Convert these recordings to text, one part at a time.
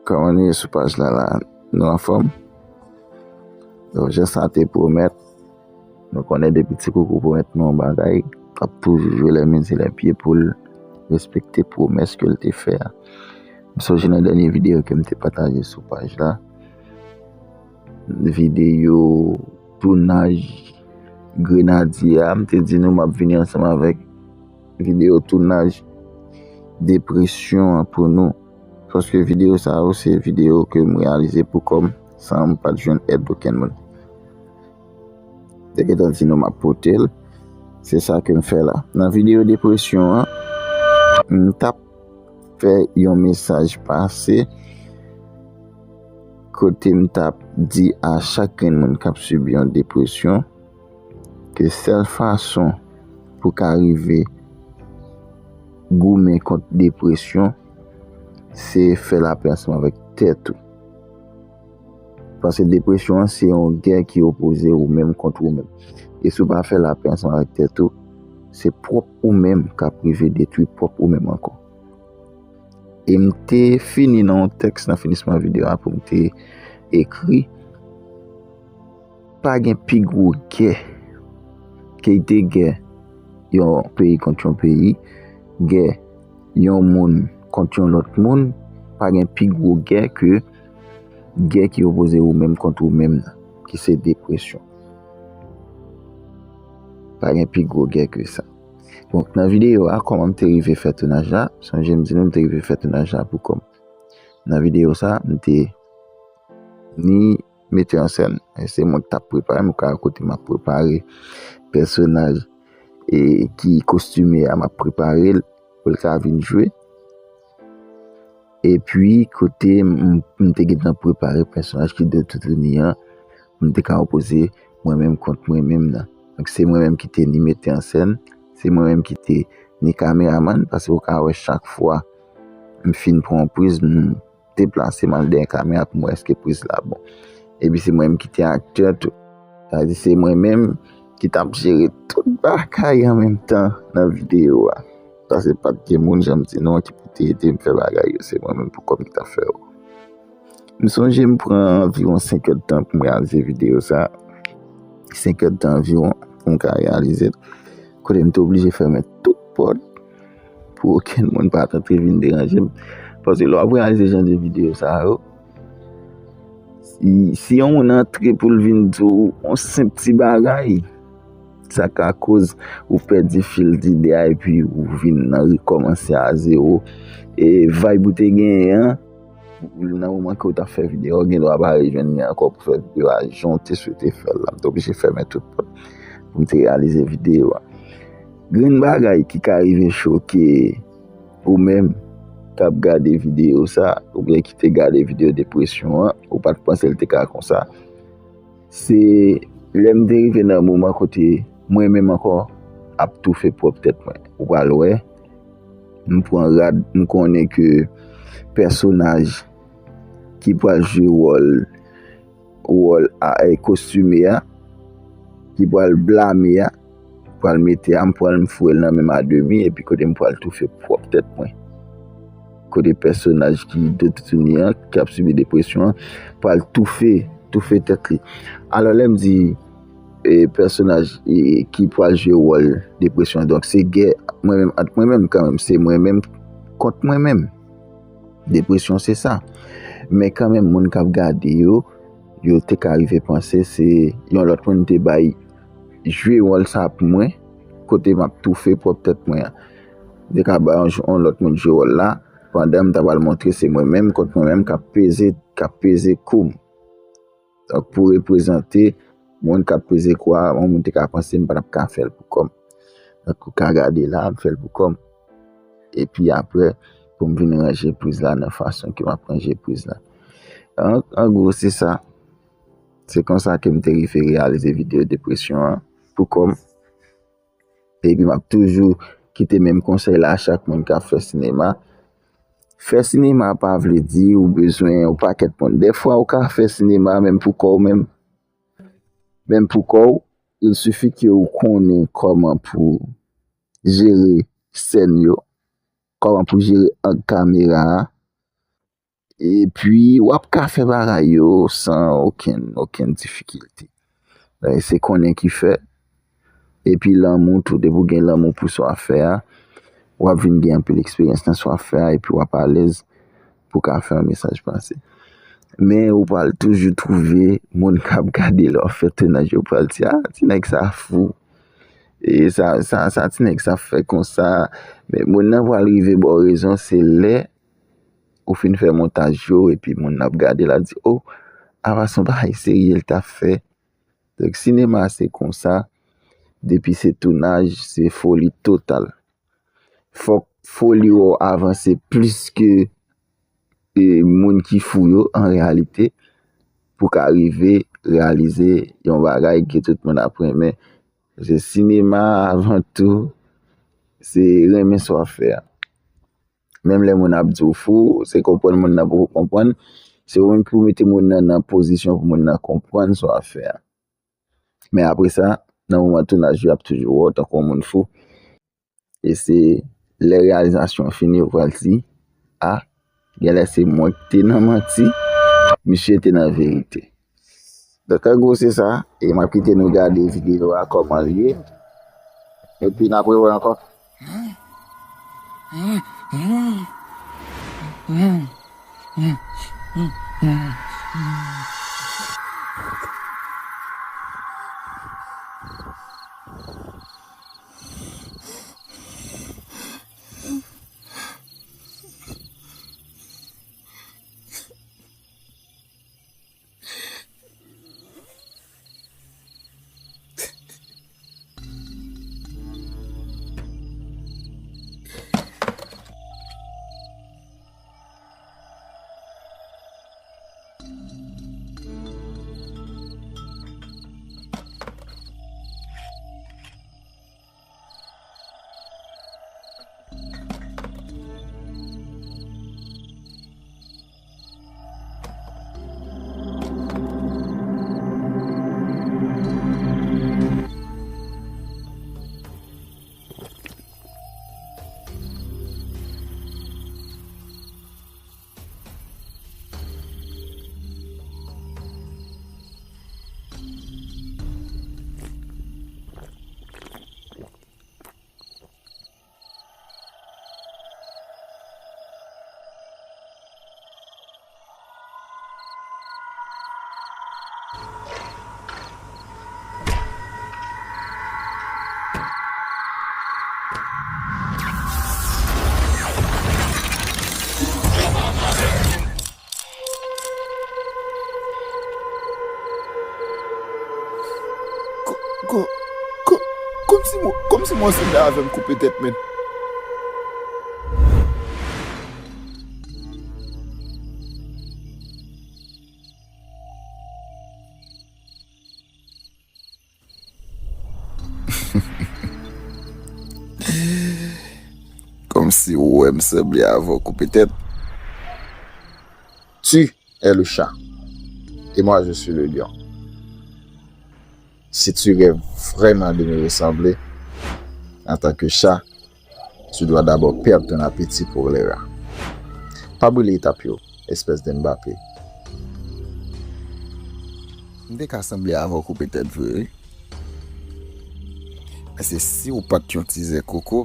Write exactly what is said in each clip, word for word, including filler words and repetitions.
Kòman nou ye sou paj la la? Nou anfòm? Donk, jan sa te pwomèt, nou konnen depi Ti Koukou pwomèt nou yon bagay, l ap toujou jwe les mains et les pieds pou l respekte pwomès ke l te fè a. M sonje nan dènye videyo ke m te pataje sou paj la, videyo tounaj Grenadye a, m te di nou m ap vini ansanm avèk videyo tounaj Depresyon an pou nou. Paske videyo sa yo se videyo ke m reyalize pou kò m, san m pa t jwenn èd okenn moun. Te gentan di nou m ap pote l, se sa ke m fè la. Nan videyo Depresyon an, m t ap fè yon mesaj pase kote m t ap di a chak grenn moun k ap sibi yon depresyon ke sèl fason pou ka rive goumen kont depresyon, se fè lapè ansanm avèk tèt ou. Paske depresyon an se yon gè ki opoze ou menm kont ou menm. E si w pa fè lapè ansanm avèk tèt ou, se pwòp ou menm k ap rive detwi pwòp ou menm ankò. E m te fini nan yon tèks nan finisman videyo a pou m te ekri, pa gen pi gwo gè ke te gè yon peyi kont yon peyi, gè yon moun kont yon lòt moun, pa gen pi gwo gè ke gè ki opoze ou menm kont ou menm nan, ki se depresyon. Pa gen pi gwo gè ke sa. Donk, nan videyo a, kòman m te rive fè tounaj la? Sonje m di nou m te rive fè tounaj la pou kò m. Nan videyo sa, m te ni metè an sèn, e se mwen ki t ap prepare, m ka kote m ap prepare pèsonaj e ki kostime a, m ap prepare l pou l ka vin jwe. Epi, kote m, m te gentan prepare pèsonaj ki de toutouni an, m te ka opoze mwen menm kont mwen menm nan. Donk, se mwen menm ki te ni metè an sèn, se mwen menm ki te ni kameramann, paske ou ka wè chak fwa m fin pran yon priz, m deplase m al dèyè kamera pou m wè èske priz la bon. Epi se mwen menm ki te aktè tou. Sa vle di se mwen menm ki t ap jere tout bagay an menm tan nan videyo a. Paske pa t gen moun, jan m di nou an, ki pou te ede m fè bagay yo. Se mwen menm pou kò m ki t ap fè yo. M sonje m pran anviwon senk èdtan pou m reyalize videyo sa. Senk èdtan anviwon pou m ka reyalize l. Kote m te oblije fèmen tout pòt pou okenn moun pa t antre vin deranje m. Paske lè w ap reyalize jan de videyo sa yo, si, si yon moun antre pou l vin di w yon senp ti bagay, sa ka koz ou pèdi fil dide a epi ou vin nan rekòmanse a zewo. E vibe ou te genyen an, nan moman ke w t ap fè videyo a, w gen dwa pa rejwenn li ankò pou fè videyo a jan w te swete fè l la. M te oblije fèmen tout pòt pou m te reyalize videyo a. Grenn bagay ki ka rive choke ou menm k ap gade videyo sa, oubyen ki te gade videyo depresyon an, ou pa t panse l te ka konsa. Se lè m te rive nan moman kote mwen menm ankò ap toufe pwòp tèt mwen. Ou pral wè, m pran rad, m konnen ke pèsonaj ki pral jwe wòl, wòl a, e, kostime a, ki pral blame a, pral mete a, m pral m foure l nan men m a demi, epi kote m pral toufe pwòp tèt mwen. Kote pèsonaj ki de toutouni an, ki ap sibi depresyon an, pral toufe, toufe tèt li. Alò, lè m di, e, pèsonaj, e, ki pral jwe wòl depresyon an, donk se gè mwen menm, ant mwen menm kanmenm, se mwen menm kont mwen menm. Depresyon se sa. Men kanmenm, moun k ap gade yo, yo te ka rive panse se yon lòt moun te bay jwe wòl sa pou mwen, kote m ap toufe pwòp tèt mwen an. M te ka bay yon, yon lòt moun jwe wòl la, pandan m ta pral montre se mwen menm kont mwen menm k ap peze, k ap peze kou m. Donk, pou reprezante moun k ap peze kou a, yon moun te ka panse m pa t ap ka fè l pou kò m. Donk, ou ka gade la, m fè l pou kò m. Epi apre, pou m vin ranje priz la nan fason ke m ap ranje priz la. An, an gwo, se sa. Se konsa ke m te rive reyalize videyo depresyon an pou kò m. Epi m ap toujou kite menm konsèy la a chak moun k ap fè sinema. Fè sinema pa vle di ou bezwen yon pakèt moun. Dèfwa ou ka fè sinema menm pou kò w menm. Menm pou kò w, il suffit ke ou konnen kòman pou jere sèn yo, kòman pou jere ang kamera a, Epi, w ap ka fè bagay yo san okenn, okenn difikilte. E se konnen ki fè. Epi lanmou tou, depi w gen lanmou pou sa w ap fè a, w ap vin gen anpil eksperyans nan sa w ap fè a, epi w ap alèz pou w ka fè yon mesaj pase. Men ou pral toujou twouve moun k ap gade lè w ap fè tounaj yo pral di, "Ah, ti nèg sa fou. E sa, sa, sa ti nèg sa fè konsa." Men moun nan pral rive ba w rezon, se lè ou fin fè montaj yo, epi moun nan ap gade l ap di, "Oh, apa se yon bagay serye l t ap fè." Donk, sinema se konsa, depi se tounaj, se foli total. Fòk foli w avanse plis ke, e, moun ki fou yo, an reyalite, pou ka rive reyalize yon bagay ke tout moun ap renmen. Paske sinema, avan tou, se renmen sa w ap fè a. Menm lè moun ap di w fou, se konprann moun nan poko konprann. Se ou menm ki pou mete moun nan nan pozisyon pou moun nan konprann sa w ap fè a. Men apre sa, nan moman tounaj yo, y ap toujou wè w tankou yon moun fou. E se lè reyalizasyon an fini, yo pral di, "Ah, genlè se mwen ki te nan manti, misye te nan verite." Donk, an gwo, se sa. E m ap kite nou gade videyo a kòman l ye. Epi n ap rewè ankò. Ko-, ko-, ko-, kòmsi mwen, kòmsi mwen sanble avè m koupe tèt, men. Kòmsi ou wè m sanble avè w koupe tèt. Tu es le chat. Et moi, je suis le lion. Si tu rêves vraiment de me ressembler en tant que chat, tu dois d'abord perdre ton appétit pour les rats. Pa brile etap yo, espès de Mbappé. M te ka sanble avè w koupe tèt vre, wi. Men se si w pa t yon ti zen koko.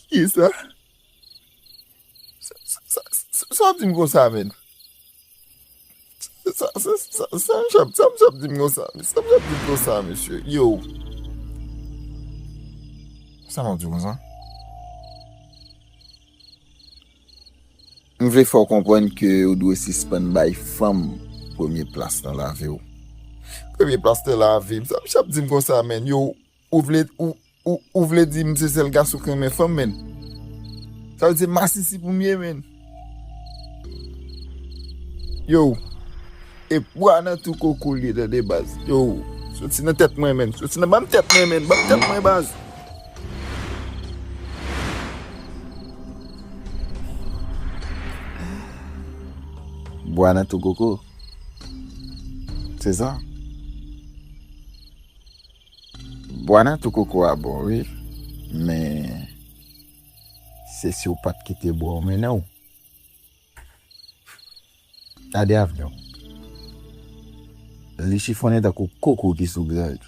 Kisa? Sa, sa, sa, sa, sa w ap di m konsa, menn? Sa, sa, sa, sa, sa misye ap, sa misye ap di m konsa? Sa misye ap di m konsa, mesye? Yo. Sa m ap di w konsa? M vle fè w konprann ke ou dwe sispann bay fanm premye plas nan lavi w. Premye plas nan lavi m? Sa misye ap di m konsa, menn? Yo, ou vle, ou, ou, ou vle di m se sèl gason ki renmen fanm, menn? Sa vle di se masisi pou m ye, menn? Yo, e bwa nan tou koko l ye, tande, baz. Yo, soti nan tèt mwen, menn. Soti nan, ban m tèt mwen, menn. Ban m tèt mwen, baz. Bwa nan tou koko. Se sa. Bwa nan tou koko a bon, wi. Men, Se si w pa t kite bwa w mennen w. Gade avni w. Li chifonnen tankou koko ki sou grèl.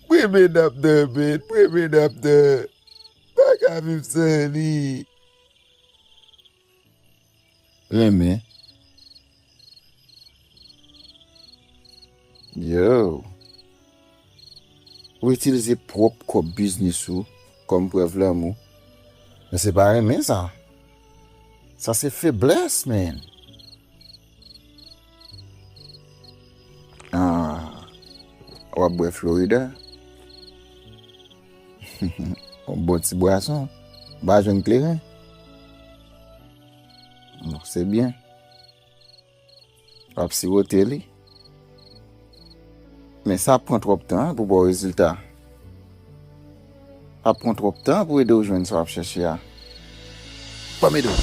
Premye n ap nan men, premye n ap nan. Pa ka viv san li. Renmen. Yo. Ou itilize pwòp kòb biznis ou kòm prèv lanmou. Men se pa renmen sa. Sa se feblès, man. Ah, w ap bwè Florida? Yon bon ti bwason. Ou pa jwenn kleren? Bon, se byen. W ap siwote li. Men sa ap pran twòp tan, hein, pou ba w rezilta. Ap pran twòp tan pou ede w jwenn sa w ap chèche a. Ban m ede w.